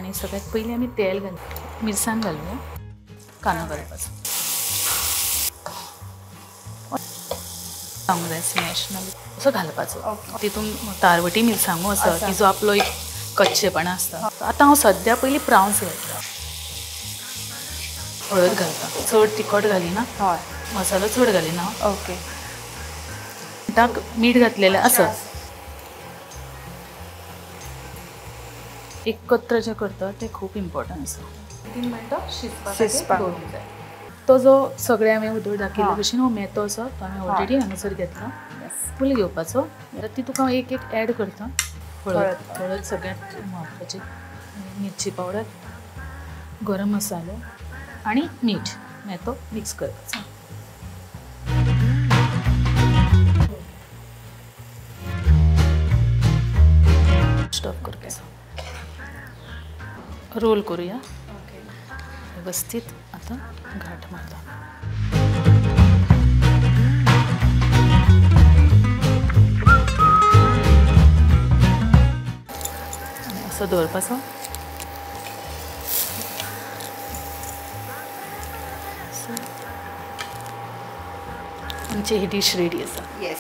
आनी सगळ्यात पयलीं आमी तेल घालया, मिरसांग घालुया, कांदो घालपाचो. जाय स्मॅश असो घालपाचो. तितून तारवटी मिरसांगो आसा तिजो आपलो एक कच्चेपणा आसता. आतां हांव सद्या पयलीं प्रावन्स घालता, हळद घालता, चड तिखट घालिना, मसालो चड घालिना. ओके. मीठ घातलेलें आसा. एकत्र जे करता ते खूब इम्पॉर्टंट आसा. 3 मिनटां शिजपाक दवरूंक जाय. तो जो सगळे हांवें उदक दाखयल्ले भशेन हो मेथो आसा तो हांवें ऑलरेडी हांगासर घेतला. फूल घेवपाचो. आतां ती तुका हांव एक एक एड करता. हळद, हळद सगळ्यात म्हत्वाची, मिरची पावडर, गरम मसालो आनी मीठ. मेथो मिक्स करपाचो. स्टॉप करपाचो. रोल करूया व्यवस्थित. आता घाट मारता. असो दवरपाचो. आमची ही डिश रेडी आसा.